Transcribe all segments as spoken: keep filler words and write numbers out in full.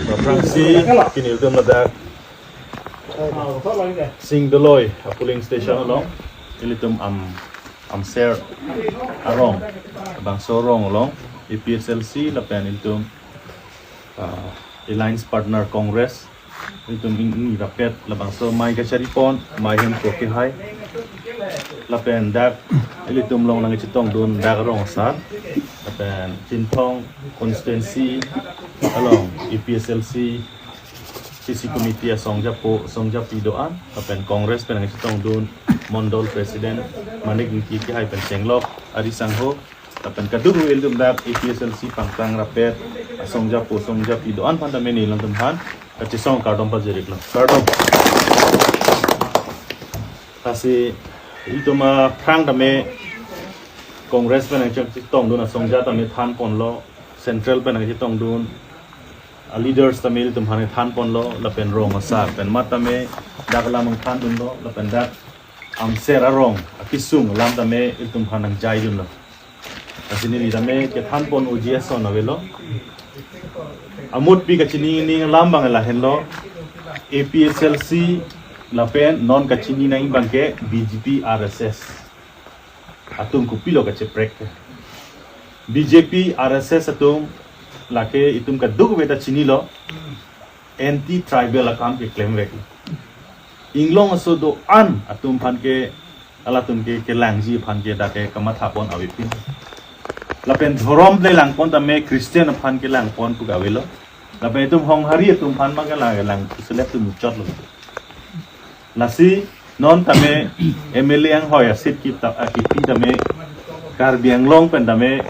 Aphrangsi pini ilitum ladak Singdoloi a polling station along ilitum am amser arong, bangso arong along A P H L C lapen ilitum ah, alliance partner Congress, ilitum ingni rapet labangso amei kachari pon, amei hem kopi hai. Lapen dak ilitum along nangchetongdun dak arong asar. Lapen Chinthong constituency along A P H L C C C committee asong japo, asong japi do-an. Lapen Congress pen nangchetongdun Mondol President Manik Ingti kehai pen chenglok ari sangho. Lapen kadokave ilitum dak A P H L C pangtang rapet asong japo, asong japi do-an aphan tame neli alangtum aphan kachesong kardom pajir-iklo. Kardom. Lasi ilitum aphrang tame Congress pen nangchetongdun asong ja tame than ponlo, Central pen nangchetongdun a leaders tame ilitum aphan than ponlo, lapen rong asar pen mat tame dak alam nangthandunlo, lapen dak amser arong akesung alam tame ilitum aphan nangjaidunlo. Lasi neli tame kethan pon uji ason avelo. Amutpi kachini ning alam abang lahenlo. A P H L C lapen non kachini nangji abangke B J P R S S atum kopilo kacheprek ke. B J P R S S atum lake itum kadokave ta chinilo, anti tribal akam keklemvek. Inglong aso do-an atum aphan ke, halatum ke kelangji aphan ke dak ke kamatha pon avepin. Lapen dhorom le lang pon tame Christian aphan kelang pon pu ke avelo. Lapen itum Honghari atum aphan ma kelang, kelang selek tu muchotlo. Lasi non tame M L A anghoi a-seat kita, a, kipi tame Karbi Anglong pen tame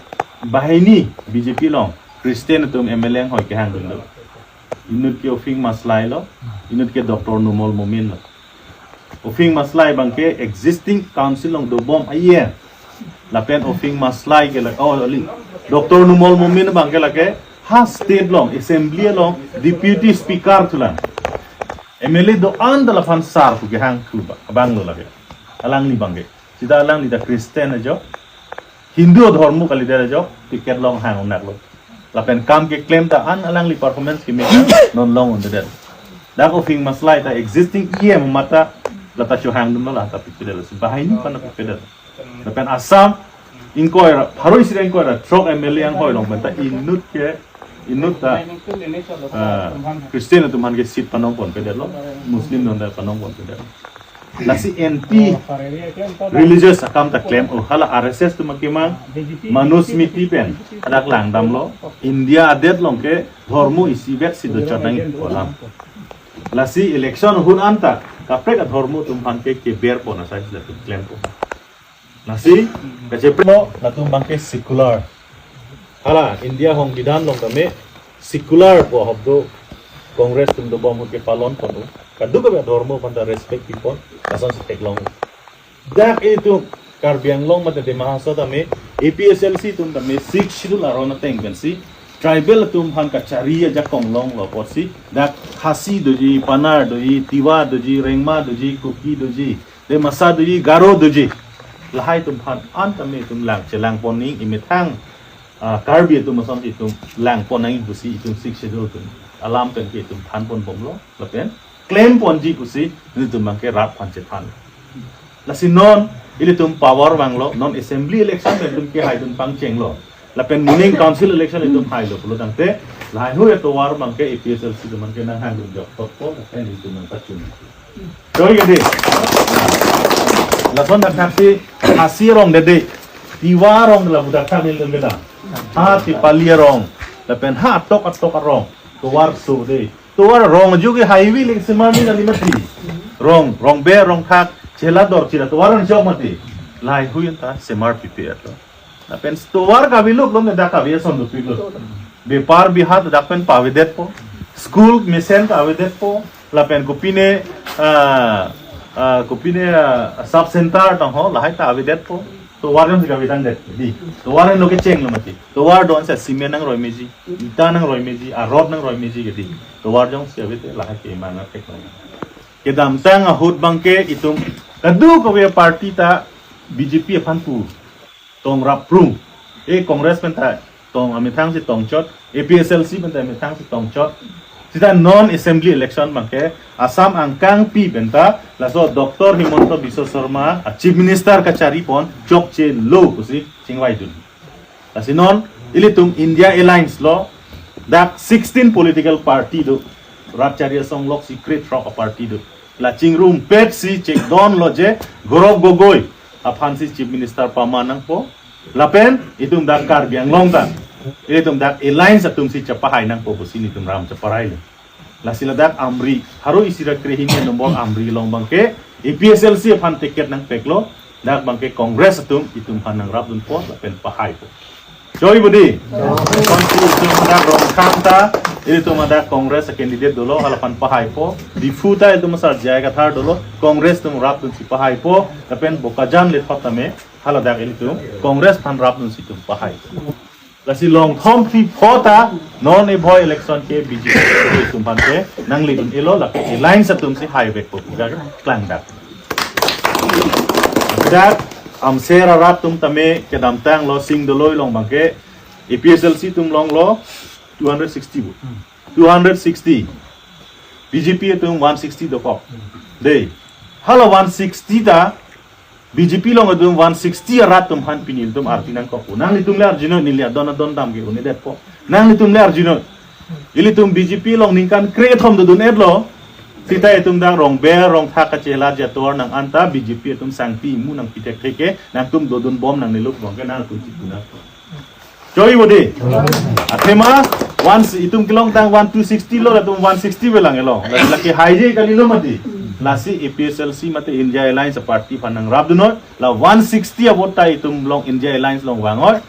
banghini B J P along Christian atum M L A anghoi kehangdunlo. Inut ke Ophing Maslai lo, inut ke Doctor Numal Momin lo. Ophing Maslai abangke existing council along dobom aye. Lapen Ophing Maslai ke lake, oh, ali. Doctor Numal Momin abangke lake ha state along, assembly along, deputy speaker thulang. M L A do-an ta laphan sar pu kehang thu ba, abang lo lake. Alangli abangke. Sita alangli ta Christian ajo. Hindu adhormo kalidet ajo, ticket long hang unaklo. Lapen kam keklem ta an alangli performance keme non long undedet. Dak Ophing Maslai ta existing E M mata lata chohangdunlo, lata pipedetlo. Banghini aphan pipedetlo. Lapen Assam ingkoi ra, pharo isi ra ingkoi ra throk M L A anghoi along pen ta inut ke, inut ta, ah, Christian atum aphan ke seat panong ponpedetlo, Muslim atum ta panong ponpedetlo. Lasi anti religious akam ta klem, oh, hala R S S atum akemang, Manusmriti pen hadak langdamlo, India adet along ke dhormo isibet si dochot nangji pu alam. Lasi election ahut anta kaprek adhormo atum aphan ke keber pon asai si latum klem pon. Lasi kacheprek lo, latum abangke secular. Hala India Songbidhan along tame secular pu ahop do, Congress atum dobom ahut ke palon pon do. Kadokave adhormo aphan ta respect pi pon, lason si theklong. Dak itum Karbi Anglong mate Dima Hasao tame, A P H L C atum tame Sixth Schedule aron ateng pensi tribal atum aphan kachari ajakong longlo apotsi dak Khasi doji, Panar doji, Tiwa doji, Rengma doji, Kuki doji, Dimasa doji, Garo doji. Lahai atum aphan an tame itum lang chelang pon nangji, imethang, ah, Karbi atum ason itum lang pon nangji pusi itum Sixth Schedule atum alam pen ke itum than ponbomlo, lapen klem ponji pusi nelitum abangke rat aphan chethan. Lasi non ilitum power vanglo, non assembly election pen itum kehaidun pangchenglo. Lapen moning council election itum hailo pulo tangte, lahai hui atovar abangke A P H L C atum abangke nanghangdun jok tokpo, lapen itum nangpachun. Choi ke dei. Lason dak thaksi, Khasi arong dei dei. Tiwa arong lapu dak thaksi nelitum kedam. Ha Tipali arong, lapen ha atok atok arong. Tovar so dei. Tovar arong ajoke highway link semar ni kali mati. Rong, Rongber, Rongthak, Chelador, Chila, tovar anchok mati. Lahai hui anta semar pipe ato. Lapen tovar kaveloklone dak kave ason dopiklo. Bepar bihat dak pen pavedetpo. School mesen ta avedetpo. Lapen kopine, ah, ah, kopine, ah, sub center tong ho, lahai ta avedetpo. Tovar jongsi kavedetdet dei. Tovar henlo kechenglo mati. Tovar do-an si cement nangroi meji, ita nangroi meji, a-rod nangroi meji ke dei. Tovar jongsi ave te lahai ke manga thek nang. Kedamtang ahut abangke itum kadokave party ta B J P aphan pu tong rap prung. E Congress pen ta tong amethang si tongchot, A P H L C pen ta amethang si tongchot. Sita non assembly election abangke Assam angkangpi penta laso Doctor Himanta Biswa Sarma a Chief Minister kachari pon chokche lo pusi chingvaidun. Lasi non ilitum India Alliance lo dak sixteen political party do, rat chari asong lok si krethrok a party do. La chingrumpet si chekdon lo je Gaurav Gogoi aphan si Chief Minister paman nangpo. Lapen itum dak Karbi Anglong ta ilitum dak alliance atum si chepahai nangpo pusi nelitum ram cheparai le. Lasi ladak Amri, haro isi ra krehini number Amri along abangke A P H L C aphan ticket nangpeklo, dak abangke Congress atum itum aphan nangrapdunpo lapen pahaipo. Choi bodi. Konsi itum dak Rongkhang ta, ilitum dak Congress a candidate dolo, hala aphan pahaipo. Diphu ta itum asar J I Kathar dolo, Congress atum rapdunsi pahaipo. Lapen Bokajan le thot tame, hala dak ilitum Congress aphan rapdunsi itum pahaipo. Lasi longthom phli pho ta non e bhoi election ke B J P atum aphan ke nangledun-elo, lapen alliance atum si haivekpo pu dak klangdak. Dak amser arat atum tame kedamtang lo Sing Doloi along abangke A P H L C atum along lo two hundred sixty vote. Two hundred sixty. B J P atum one sixty dokok. Dei. Hala one sixty ta B J P along atum one sixty arat atum aphan pini ilitum arti nangkok. Nanglitum le arjunoi, neli adon adon dam ke-un-edetpo. Nanglitum le arjunoi. Ilitum B J P along ningkan kre-thom dodun-etlo. Sita itum dak Rongber, Rongthak kachela jator nang anta B J P atum sangpi imu nangpi thekthe ke, nangtum dodunbom nangnelo abangke nangtum chipu nang. Choi bodi. Athema once itum kelongtang one two sixty lo, latum one sixty velang elo. Lake haije kalilo mati. Lasi A P H L C mate India Alliance party aphan nangrapdunoi. La one sixty a vote ta itum along India Alliance along vangnoi.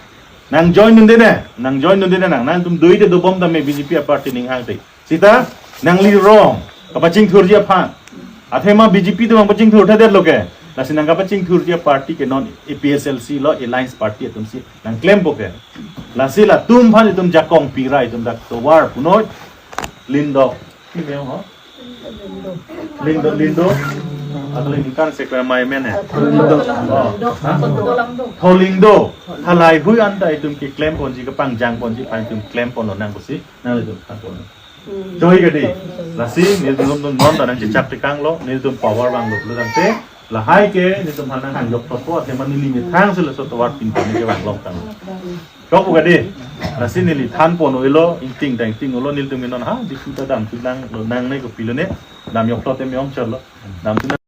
Nang join dunde ne, nang join dunde ne nang, nangtum doide dobom tame B J P a party ning hangte. Sita, nangli wrong. Kapachingthurji aphan. Athema B J P atum kapachingthur thadet lo ke. Lasi nang kapachingthurji party ke non A P H L C lo, alliance party atum si nangklempo ke. Lasi latum aphan itum jakong pira itum dak tovar punoi. Lindok. Kimeo ho? Lindo, Lindo. Atau Lindo kan sekre mai men eh. Lindo. Oh. Hah? Tholindo. Halai hui anta itum keklem ponji, kepangjang ponji aphan itum klem ponlo nang pusi. Nanglitum aphan pon. Choi ke dei. Lasi nelitum non ta nangchechak tekanglo, nelitum power vanglo pulo tangte. Lahai ke nelitum aphan nang hangjok thotpo, athema neli methang si laso tovar pinpon ke vanglong tang. Chokpo ke dei. Lasi neli than pon oilo, ingting ta ingting olo, nelitum non ha, Diphu ta damthu nanglo, nangne kopilo ne, dam yok thot em yong chalo. Damthu